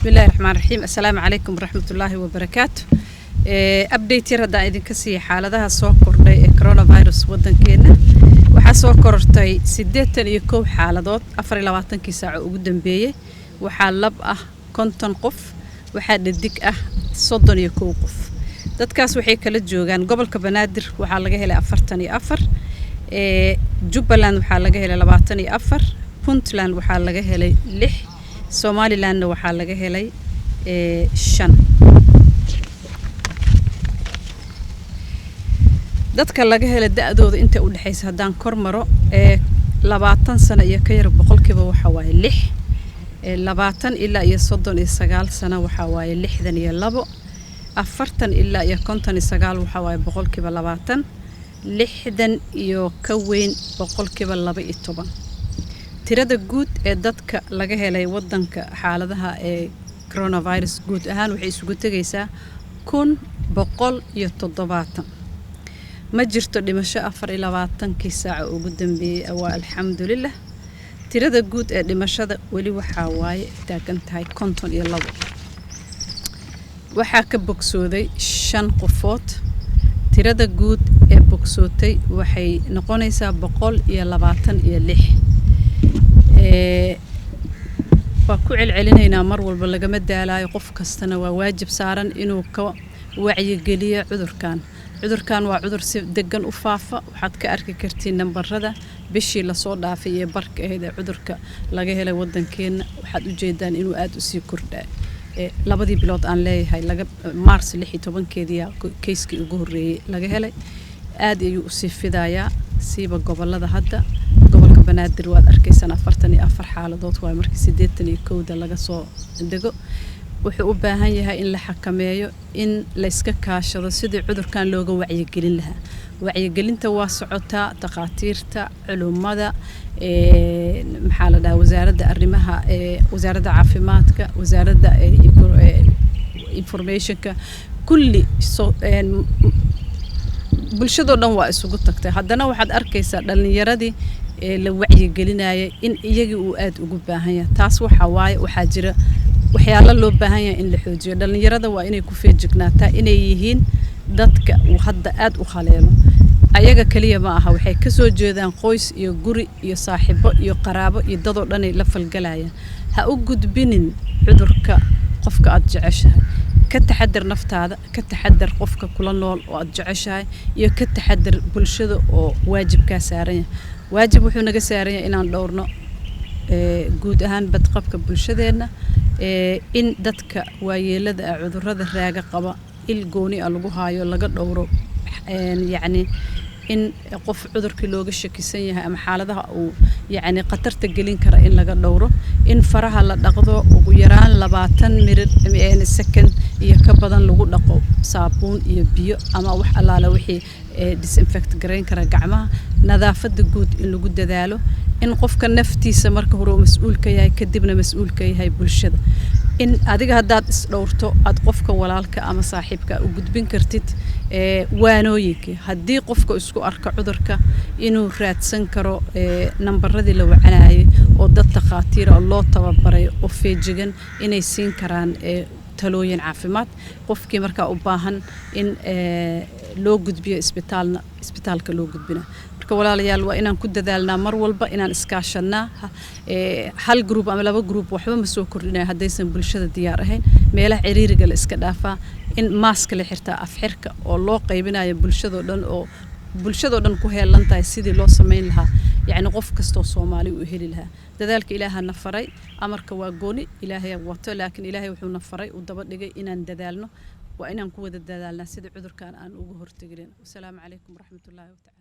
Bismillahi raxmaan raxiim. Assalaamu calaykum waraxmatullaahi wabarakaatu. Update yar haddaan idinka siiya xaaladaha soo kordhay ee coronavirus waddankeena. Waxaa soo korortay 81 xaaladood 24-kii saaco ugu dambeeyey. Waxaa lab ah 50 qof, waxaa dhadig ah 31 qof. Dadkaas waxay kala joogaan gobolka Banaadir waxaa laga helay 44, Jubbaland waxaa laga helay 24, Puntland waxaa laga helay 6, Somalilandna waxaa laga helay 5. Dadka laga helay da-dooda inta u dhexaysa haddaan kor maro, 20 sano iyo ka yar boqolkiiba waxaa waaye 6, 20 ilaa iyo 39 sano waxaa waaye 62, 40 ilaa iyo 59 waxaa waaye 20%, 60 iyo ka weyn 12%. Tirada guud ee dadka laga helay wadanka xaaladaha ee coronavirus guud ahaan waxay isugu tegaysaa 1170. Ma jirto dhimasho 24-kii saaca ugu dambeeyey, waa alxamdulilah. Tirada guud ee dhimashada weli waxaa waaye taagan tahay 52. Waxaa ka bogsooday 5 qofood. Tirada guud ee bogsootay waxay noqonaysaa 126. Waa ku celcelinaynaa mar walba, lagama daalayo. Qof kastana waa waajib saaran inuu ka wacyigeliyo cudurkan. Cudurkan waa cudur si degan u faafa. Waxaad ka arki kartiin nambarada bishii lasoo dhaafay iyo barka ahayd ee cudurka laga helay wadankeena. Waxaad ujeedaan inuu aada usii kordhay labadii bilood aan leeyahay laga Mars 16-keedii kayskii ugu horreeyey laga helay. Aad ayuu usii fidayaa, siiba gobolada. Hadda gobolka Banaadir waad arkaysaan, 44 xaaladood waay markii 81-da laga soo dego. Wuxuu u baahan yahay in la xakameeyo, in layska kaashado sidii cudurkan looga wacyigelin lahaa. Wacyigelinta waa socotaa, takhaatiirta, culummada, maxaa la dhahaa, wasaaradda arrimaha, wasaaradda caafimaadka, wasaaradda informationka, kulli bulshadoo dhan waa isugu tagtay. Haddana waxaad arkaysaa dhallinyaradii ee la wacyigelinayay in iyagii uu aada ugu baahan yahay. Taas waxaa waaye waxaa jira waxyaalo loo baahan yahay in la xoojiyo. Dhallinyarada waa inay ku feejignaataa inay yihiin dadka uu hadda aada u haleelo. Ayaga keliya ma aha, waxay kasoo jeedaan qoys iyo guri iyo saaxiibo iyo qaraabo iyo dadoo dhanay la falgalayaan. Ha u gudbinin cudurka qofka aad jeceshahay. Ka taxadar naftaada, ka taxadar qofka kula nool oo aad jeceshahay, iyo ka taxadar bulshada oo waajibkaa saaran yahay. Waajib wuxuu naga saaran yahay inaan dhowrno guud ahaan badqabka bulshadeenna, in dadka waayeelada ah, cudurrada raaga qaba, il gooni ah lagu haayo, laga dhowro. Yacni in qof cudurkii looga shakisan yahay ama xaaladaha uu yacni khatarta gelin kara in laga dhowro, in faraha la dhaqdo ugu yaraan 20 mirir second iyo ka badan lagu dhaqo saabuun iyo biyo ama wax allaala wixii disinfect garayn kara gacmaha. Nadaafadda guud in lagu dadaalo, in qofka naftiisa marka hore uu mas-uul ka yahay, kadibna mas-uul ka yahay bulshada. In adiga haddaad isdhowrto aad qofka walaalka ama saaxiibka u gudbin kartid waanooyinkii. Haddii qofka isku arka cudurka, inuu raadsan karo nambaradii la wacanayay oo dad takhaatiira oo loo tababaray oo feejigan inay siin karaan talooyin caafimaad. Qofkii markaa u baahan in loo gudbiyo isbitaalna, isbitaalka loo gudbina. Marka walaalayaal, waa inaan ku dadaalnaa mar walba inaan iskaashanaa. Hal group ama laba group waxba ma soo kordhinaya haddaysan bulshada diyaar ahayn. Meelaha ciriiriga la iska dhaafaa, in maaska la xirtaa, afxirka oo loo qaybinayo bulshadoo dhan oo bulshadoo dhan ku heelan tahay sidii loo samayn lahaa, yacni qof kastoo Soomaali uu heli lahaa. Dadaalka Ilaaha na faray, amarka waa gooni, Ilaahay wato, laakiin Ilaahay wuxuu na faray, uu daba dhigay inaan dadaalno. Waa inaan ku wada dadaalnaa sidii cudurkan aan uga hortegin. Wasalaamu calaykum waraxmatullaahi watacaala.